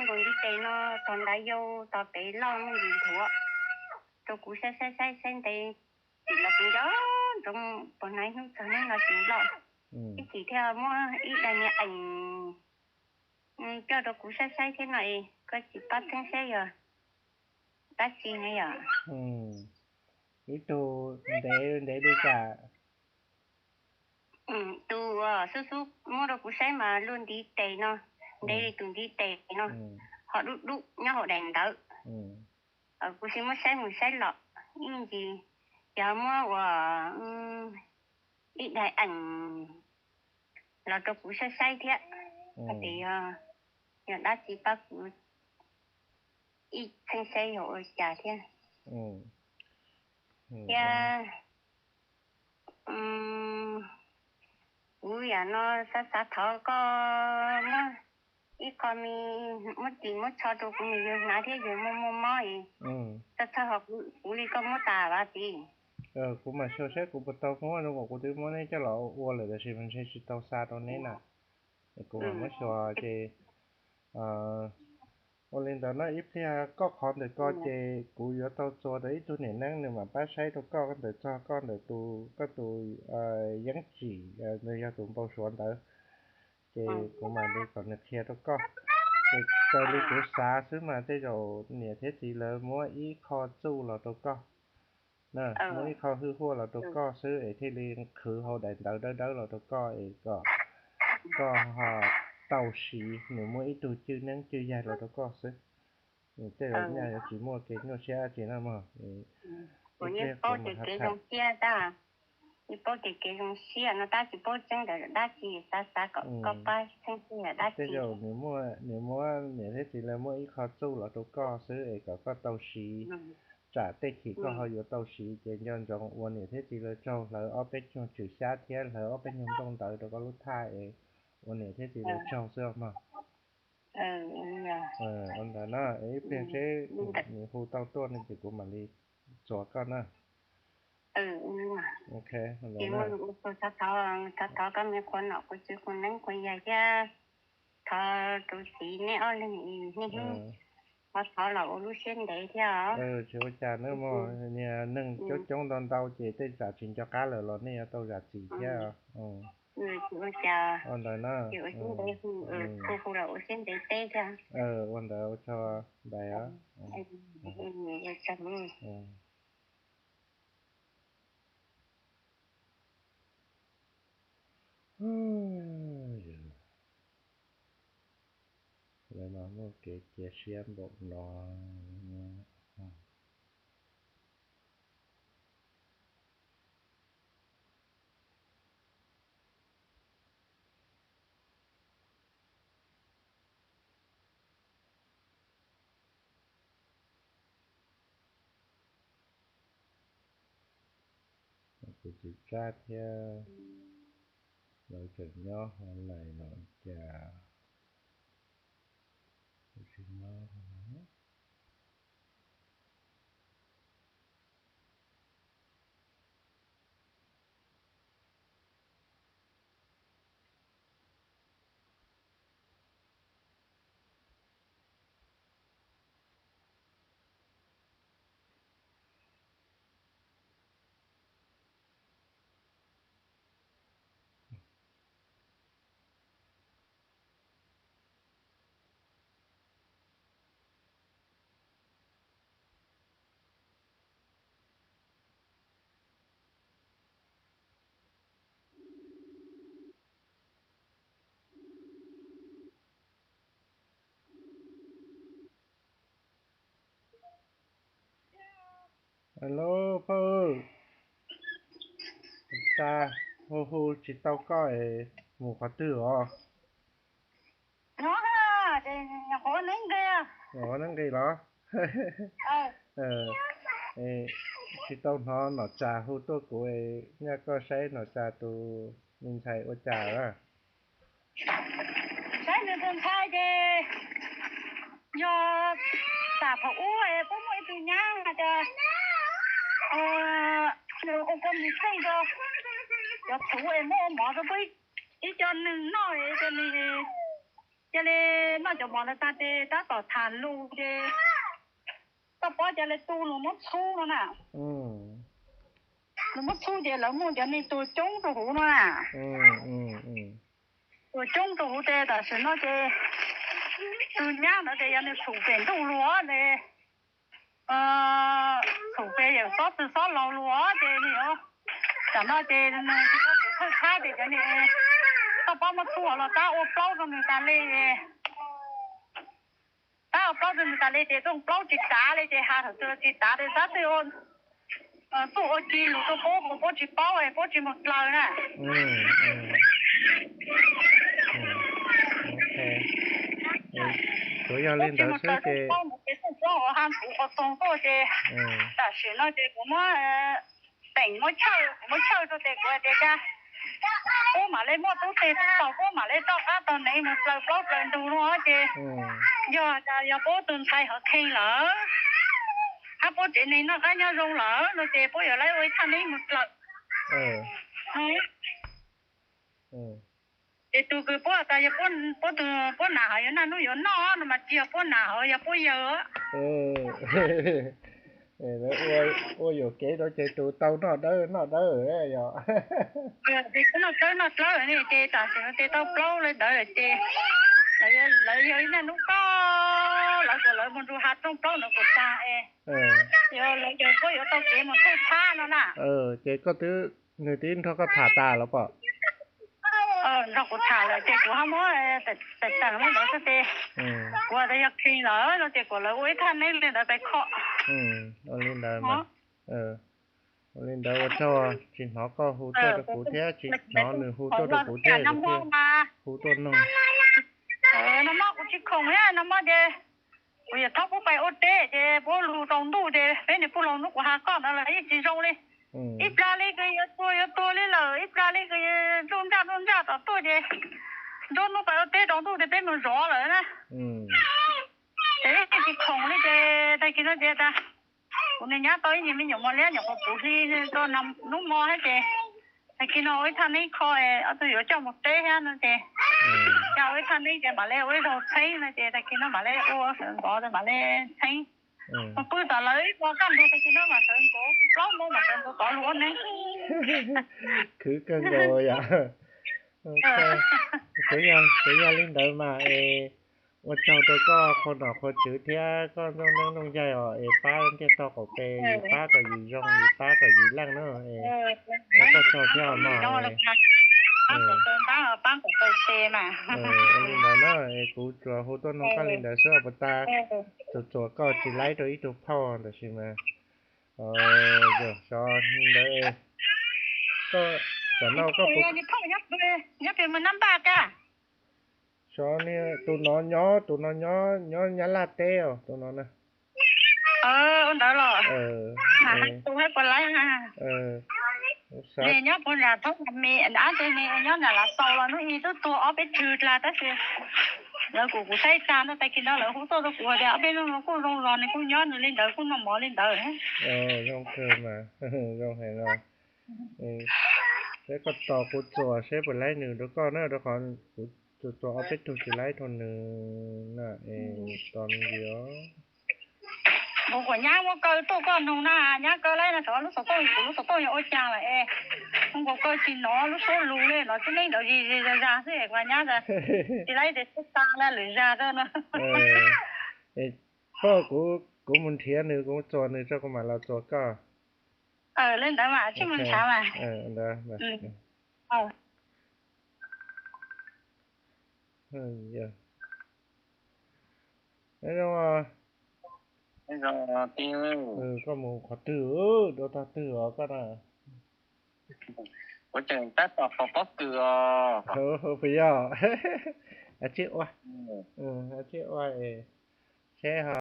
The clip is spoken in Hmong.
mus ntiv tes no, tog nrad yau, tog pem loj, muaj ntsis nthuav, rau kuv saib saib saib saib ntev, tsis los kuv nco ntsoov puas hnav ib hnub txog hnub no tsis loj. Ib chim thiaj muab ib daim niag ees coj rau kuv saib saib thiab no es koj tsis pab txheeb saib yog dab tsi na yom? Ib tug ntev ntev li cas? Tus xub xub muab rau kuv saib mas luaj ntiv tes no, ntev li tus ntiv tes no, ho dub dub nyob hauv daim ntawv. Kuv tsis muab saib mus saib los, ib ntsis yog muab ua ib daim ees los rau kuv saib saib thiab, hais tias yog, yog dab tsi pab kuv ib txheeb saib yog ua cas thiab. Thiab kuv yam no xav xav thov koj muab ib qho me, muab ris muab tsho rau kuv niam yawg hnav thiab, yawg muaj muaj mob es txhawj txhawj ho kuv li koj muab tas vas txiv. Kuv mam xyuas saib kuv puas tau muab zoo, kuv twb muab neb coj los ua lawm tab sis mas ntshe tsis tau xa rau neb na. Kuv mam muab xyuas ces ua li ntawd no, ib pliag koj qhov ntawm ko ces kuv yuav tau txuas rau ib tug niam neeb nws mam pab saib rau koj ntawm txog koj ntawm tus, koj tus yeeb tsim, nws yog tus npau suav ntawd. Ces kuv mam li kom nws qhia rau koj. Ces raws li kuv xav xwb mas tej zaum niam thiab txiv lawv muab ib qho txuj los rau koj, muab ib qho hwj huaj los rau koj xwb es thiaj li qhwv hauv daim ntawv dawb dawb los rau koj es kom koj ho tau siv, nws muab ib tug cwj neeb cwj yaig los rau koj xwb. Tej zaum nyaj yuav tsis muaj kev nyuaj siab dab tsi na mog. Kuv yeej paub tias kev zoo siab tab, yeej paub tias kev zoo siab no tab tsis paub tseeb ntawm dab tsi, xav xav kom koj pab tseeb tias dab tsi. Tej zaum nws muab, nws muab niam thiab txiv lawv muab ib qho txuj los rau koj xwb es kom koj tau siv, tsam tej chim koj ho yuav tau siv ces nco ntsoov ua niam thiab txiv lawv tsaug hlawv ob peb caug tswm xyab thiab hlawv ob peb caug nplooj ntawv rau koj lub thaj es ua niam thiab txiv lawv tsaug xwb mog. Ua ntawd na, ib pliag seb nws hu tau tuaj no ces kuv mam li txuas koj na. Ok, ua ntawd na. Thov, thov koj me qhua nom qhua tswv qhua neeb qhua yaig thiab thov tus txiv neb ob leeg niaj hnub thov thov los ua lub siab ntev thiab os. Tsis ua cas nawb mog, niag neeg coob coob ntau ntau ces tej tsam tsis nco qab lawm los nej yuav tau zam txim thiab. Ua ntawd na. Hu hu los ua siab ntev teb thiab. Ua ntawd ua tsaug ntawd. Lawv mas muaj kev cia siab npaum no. Kuv tsis tsab thiab, lawv tseem nyob hauv lais no cas kuv tsis nyob. Alo phauj, cas hu hu tsis tau koj es mus qhov twg os? Ua neeb nqis los? Tsis tau hnov nom tsam hu tuaj kuv, nyaj koj saib nom tsam tus me ntxhais ua cas lawm. Saib nws tus ntxhais ces yog tam thaum ub puab muaj ib tug nyab hais tias nws ua kua mis xeej rau cov txhuv es muab ua mov rau puab ib co neeg noj es nws Cia li noj cov mov ntawd tag ces tab tom tham lus ces koj paub cas li tu los muab txhub no na. Los muab txhub ces lawv muaj cov niag tuag coob rau huv no na. Tuag coob rau huv ces tam sim no ces tus nyab ntawd ces yog nws txhum pem ntuj los ces txhum pem yawm xob txwg xob laus los ces nws yuav, tam no ces nws tsis tau tus thawj thab ces cov niag toj pob muab txhub los tab ua plaub rau nws tas li. Tab ua plaub rau nws tas li ces rooj plaub tsis tav li ces has thaum twg tsis tav ces tab twb tuaj ua ci lus rau puab, puab tsis paub, puab tsis mus dlaws na. Tsuas yog li ntawd xwb ces rooj plaub ntawd ces rooj plaub uas ha ntuv qhov txoos tuaj ces tam sim no ces kuv muab teem muab chawj, kuv muab chawj rau ces kuv hais tias cas puab mam li muaj tub teg tub taug, puab mam li rov qab tau nev mus dlaws plaub dlaws ntug no ces yog cas yog puab tus ntxhais hov kheej lawm, hab puab tsev neeg noj qab nyob zoo lawm no ces puab yuav lawv ua ib thaj neeb mus dlaws. Ces tus kws puab tas yog puab, puab nam hov yuav naj nub yuav noj no mas tsis yog puab nam hov, yog puab yawg. Ua yuam kev rau ces tus tau noj dawb noj dawb yog. Ces noj dawb noj dlawb ces tam sim no ces tau plaub li ntawd ces lawv yog ib naj nub koj lawv kom lawv mus nrug hav rooj plaub ntawd kom tag es yog lawv yog puab yuav tau kev mus thawj thab no na. Ces koj twb, nws twb nrog koj tham tas los pom? Nrog kuv tham lawm ces kuv ho muab teem teem muab ntawd xwb ces kuv tias yog kheej lawm no ces kom lawv ua ib thaj neeb li ntawd pes kho. Ua li ntawd mas, ua li ntawd ua tsaug tsis hnov koj hu tuaj rau kuv thiab tsis hnov nws hu tuaj rau kuv thiab, hu tuaj noog. Nag hmo kuv tsis khoom thiab, nag hmo ces kuv yawm thaub puab pais ua teb ces puab lug tsaus ntuj ces peb niam pog laus nub kuv has koj ntawd lawm yeej tsis zoo li. Ib plag li kws yuav tuag yuav tuag li lawm, ib plag li kws nruj nraj nruj nraj tom tuaj ces nruab nub pais ua teb tsaus ntuj ces peb mus zov lawm na. Ces yeej tsis khoom li ces tag kis no ces tas kuv niam nyab tau ib nyuag me nyuam mos liab nyuam qhuav puv hli rau nag nub mo thiab ces tag kis no ua ib thaj neeb kho, ob tug yuav coj mus teb thiab no ces cas ua ib thaj neeb ces mam li ua ib zaug txheeb no ces tag kis no mam li ua sawv ntxov mam li txheeb. Mas pw tom lawv ib qho kaj ntug tag kis no mas sawv ntxov plaub moos mas sawv ntxov tod lug ua neeb. Khwv kawg nkaus yom. Tsuas yog, tsuas yog li ntawd mas es ua tsaug rau koj qhua nom qhua tswv thiab koj nyob neeb nyob yaig os es pab ntiaj teb qaum pes, yus pab kom yus zoo, yus pab kom yus leej na es ua koj tsaug thiab os mog. Ua li ntawd na es kuv tsuas hu tuaj noog koj li ntawd xwb os puas tas, tsuas txuas koj tsis laib rau ib tug phauj ntawd sis mas. Yog xyov li ntawd, tam no koj puas, xyov tus no nyob, tus no nyob, nyob Nyab Laj teb os tus no na. Ua ntawd los, tus hais puas laib na. Nws nyob puag nram thoob me ab teb ne, nyob nram Lav Xaus los hnub i twb tuag ob peb tug dlaag tab sis lawv kuj, kuv saib tag ntawm tag kis no lawv hu tuaj rau kuv tias ob peb leeg no kuj zoo zog, nws kuj nyob nws li ntawd kuj noj mov li ntawd. Zoo kawg mas, zoo heev os. Seb koj tos kuv txuas seb puas laib nws rau koj na, rau qhov kuv txuas txuas ob peb tug tsis laib rau nws na es tos me ntsis os. Kuv kom nyab muab kaw tuaj koj nug na, nyab kaw laib no xyov lub xov tooj, kuv lub xov tooj yog ua cas lawm es, kuv kaw tsis hnov lub suab lus li, hnov tib neeg ntawd zis zis zag zag xwb es kuv nyab tsis laib ces txhob tag lwm zag rau no. Koj, kuv, kuv mus nrhiav nws, kuv txuas nws tso kuv mam los txuas koj. Li ntawd mas tsij mus nrhiav mas. Koj mus qhov twg, rau tog twg os koj na? Puas yog? Tsib ua, tsib ua, seb ho